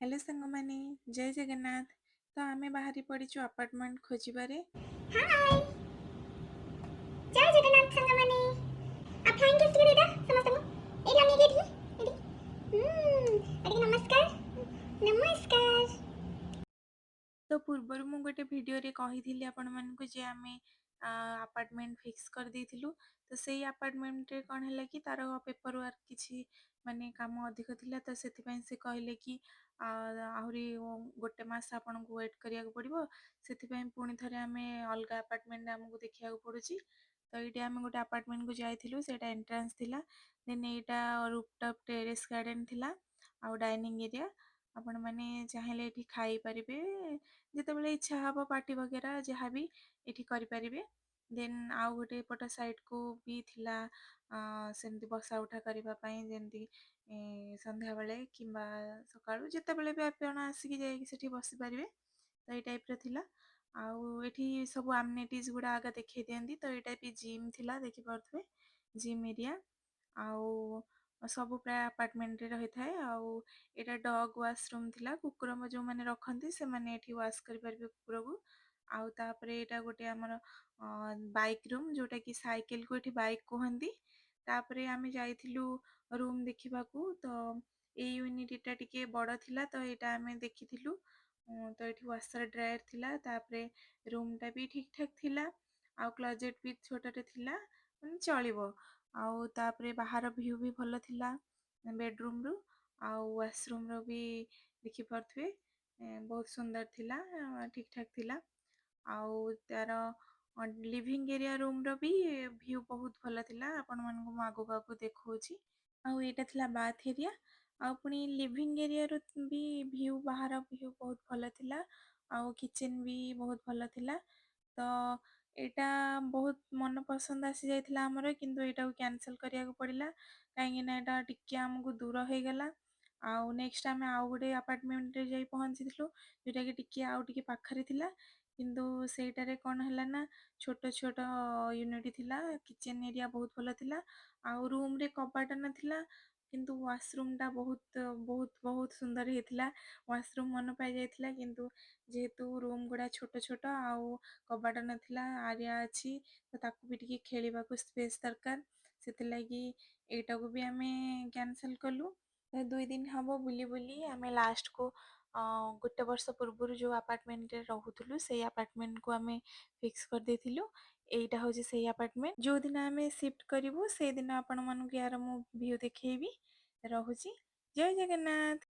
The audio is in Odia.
ହ୍ୟାଲୋ ସାଙ୍ଗମାନେ, ଜୟ ଜଗନ୍ନାଥ। ତ ଆମେ ବାହାରି ପଡ଼ିଛୁ ଆପାର୍ଟମେଣ୍ଟ ଖୋଜିବାରେ। ହାଇ, ଜୟ ଜଗନ୍ନାଥ ସାଙ୍ଗମାନେ। ଆଉ ଫ୍ଲାଇଂ କିସ୍ ଟିକେ ଦେଇଦା ସମସ୍ତଙ୍କୁ। ଏଇଠି ଅନେଇକି, ଏଠି ଏଠି। ଆଉ ଟିକେ ନମସ୍କାର, ନମସ୍କାର। ତ ପୂର୍ବରୁ ମୁଁ ଗୋଟେ ଭିଡ଼ିଓରେ କହିଥିଲି ଆପଣମାନଙ୍କୁ ଯେ ଆମେ ଆପାର୍ଟମେଣ୍ଟ ଫିକ୍ସ କରିଦେଇଥିଲୁ। ତ ସେଇ ଆପାର୍ଟମେଣ୍ଟରେ କ'ଣ ହେଲା କି ତାର ପେପର ୱାର୍କ କିଛି ମାନେ କାମ ଅଧିକ ଥିଲା। ତ ସେଥିପାଇଁ ସେ କହିଲେ କି ଆହୁରି ଗୋଟେ ମାସ ଆପଣଙ୍କୁ ୱେଟ୍ କରିବାକୁ ପଡ଼ିବ। ସେଥିପାଇଁ ପୁଣି ଥରେ ଆମେ ଅଲଗା ଆପାର୍ଟମେଣ୍ଟ ଆମକୁ ଦେଖିବାକୁ ପଡ଼ୁଛି। ତ ଏଇଠି ଆମେ ଗୋଟେ ଆପାର୍ଟମେଣ୍ଟକୁ ଯାଇଥିଲୁ, ସେଇଟା ଏଣ୍ଟ୍ରାନ୍ସ ଥିଲା। ଦେନ୍ ଏଇଟା ରୁଫଟପ୍ ଟେରେସ୍ ଗାର୍ଡ଼େନ୍ ଥିଲା ଆଉ ଡାଇନିଂ ଏରିଆ। ଆପଣମାନେ ଚାହିଁଲେ ଏଠି ଖାଇପାରିବେ, ଯେତେବେଳେ ଇଚ୍ଛା ହେବ ପାର୍ଟି ବଗେରା ଯାହା ବି ଏଠି କରିପାରିବେ। ଦେନ୍ ଆଉ ଗୋଟେ ଏପଟ ସାଇଡ଼କୁ ବି ଥିଲା, ସେମିତି ବସା ଉଠା କରିବା ପାଇଁ, ଯେମିତି ସନ୍ଧ୍ୟାବେଳେ କିମ୍ବା ସକାଳୁ ଯେତେବେଳେ ବି ଆପଣ ଆସିକି ଯାଇକି ସେଠି ବସିପାରିବେ। ତ ଏଇ ଟାଇପ୍ର ଥିଲା। ଆଉ ଏଠି ସବୁ ଆମିନିଟିଜ୍ ଗୁଡ଼ା ଆଗ ଦେଖେଇ ଦିଅନ୍ତି। ତ ଏଇଟା ବି ଜିମ୍ ଥିଲା, ଦେଖିପାରୁଥିବେ ଜିମ୍ ଏରିଆ। ଆଉ ସବୁ ପ୍ରାୟ ଆପାର୍ଟମେଣ୍ଟରେ ରହିଥାଏ। ଆଉ ଏଇଟା ଡଗ୍ ୱାଶରୁମ୍ ଥିଲା। କୁକୁର ଯେଉଁମାନେ ରଖନ୍ତି, ସେମାନେ ଏଠି ୱାଶ୍ କରିପାରିବେ କୁକୁରକୁ। ଆଉ ତାପରେ ଏଇଟା ଗୋଟେ ଆମର ବାଇକ୍ ରୁମ୍, ଯେଉଁଟାକି ସାଇକେଲକୁ ଏଠି ବାଇକ୍ କୁହନ୍ତି। ତାପରେ ଆମେ ଯାଇଥିଲୁ ରୁମ୍ ଦେଖିବାକୁ। ତ ଏଇ ୟୁନିଟ୍ଟା ଟିକେ ବଡ଼ ଥିଲା, ତ ଏଇଟା ଆମେ ଦେଖିଥିଲୁ। ତ ଏଠି ୱାସର ଡ୍ରାୟର ଥିଲା। ତାପରେ ରୁମ୍ଟା ବି ଠିକ୍ ଠାକ୍ ଥିଲା ଆଉ କ୍ଲୋଜେଟ୍ ବି ଛୋଟଟେ ଥିଲା, ମାନେ ଚଳିବ। ଆଉ ତାପରେ ବାହାର ଭ୍ୟୁ ବି ଭଲ ଥିଲା ବେଡ଼ରୁମ୍ରୁ। ଆଉ ୱାସରୁମ୍ର ବି ଦେଖିପାରୁଥିବେ, ବହୁତ ସୁନ୍ଦର ଥିଲା, ଠିକ୍ ଠାକ୍ ଥିଲା। ଆଉ ତାର ଲିଭିଂ ଏରିଆ ରୁମ୍ର ବି ଭ୍ୟୁ ବହୁତ ଭଲ ଥିଲା। ଆପଣମାନଙ୍କୁ ମୁଁ ଆଗକୁ ଆଗକୁ ଦେଖାଉଛି। ଆଉ ଏଇଟା ଥିଲା ବାଥ୍ ଏରିଆ। ଆଉ ପୁଣି ଲିଭିଂ ଏରିଆରୁ ବି ଭ୍ୟୁ, ବାହାର ଭ୍ୟୁ ବହୁତ ଭଲ ଥିଲା। ଆଉ କିଚେନ୍ ବି ବହୁତ ଭଲ ଥିଲା। ତ ଏଇଟା ବହୁତ ମନ ପସନ୍ଦ ଆସିଯାଇଥିଲା ଆମର, କିନ୍ତୁ ଏଇଟାକୁ କ୍ୟାନସଲ୍ କରିବାକୁ ପଡ଼ିଲା, କାହିଁକି ନା ଏଇଟା ଟିକେ ଆମକୁ ଦୂର ହେଇଗଲା। ଆଉ ନେକ୍ସଟ ଆମେ ଆଉ ଗୋଟେ ଆପାର୍ଟମେଣ୍ଟରେ ଯାଇ ପହଞ୍ଚିଥିଲୁ, ଯେଉଁଟାକି ଟିକେ ଆଉ ଟିକେ ପାଖରେ ଥିଲା। କିନ୍ତୁ ସେଇଟାରେ କ'ଣ ହେଲା ନା ଛୋଟ ଛୋଟ ୟୁନିଟ୍ ଥିଲା, କିଚେନ୍ ଏରିଆ ବହୁତ ଭଲ ଥିଲା ଆଉ ରୁମ୍ରେ କବାଟ ନଥିଲା। କିନ୍ତୁ ୱାସରୁମ୍ଟା ବହୁତ ବହୁତ ବହୁତ ସୁନ୍ଦର ହେଇଥିଲା। ୱାସରୁମ୍ ମନ ପାଇଯାଇଥିଲା, କିନ୍ତୁ ଯେହେତୁ ରୁମ୍ ଗୁଡ଼ା ଛୋଟ ଛୋଟ ଆଉ କବାଟ ନଥିଲା, ଆରିଆ ଅଛି, ତ ତାକୁ ବି ଟିକେ ଖେଳିବାକୁ ସ୍ପେସ୍ ଦରକାର। ସେଥିଲାଗି ଏଇଟାକୁ ବି ଆମେ କ୍ୟାନସଲ୍ କଲୁ। ତ 2 ଦିନ ହେବ ବୁଲି ବୁଲି ଆମେ ଲାଷ୍ଟକୁ ଗୋଟେ ବର୍ଷ ପୂର୍ବରୁ ଯେଉଁ ଆପାର୍ଟମେଣ୍ଟରେ ରହୁଥିଲୁ, ସେଇ ଆପାର୍ଟମେଣ୍ଟକୁ ଆମେ ଫିକ୍ସ କରିଦେଇଥିଲୁ। ଏଇଟା ହେଉଛି ସେଇ ଆପାର୍ଟମେଣ୍ଟ। ଯେଉଁଦିନ ଆମେ ସିଫ୍ଟ କରିବୁ, ସେଇଦିନ ଆପଣମାନଙ୍କୁ ୟାର ମୁଁ ଭ୍ୟୁ ଦେଖେଇବି। ରହୁଛି, ଜୟ ଜଗନ୍ନାଥ।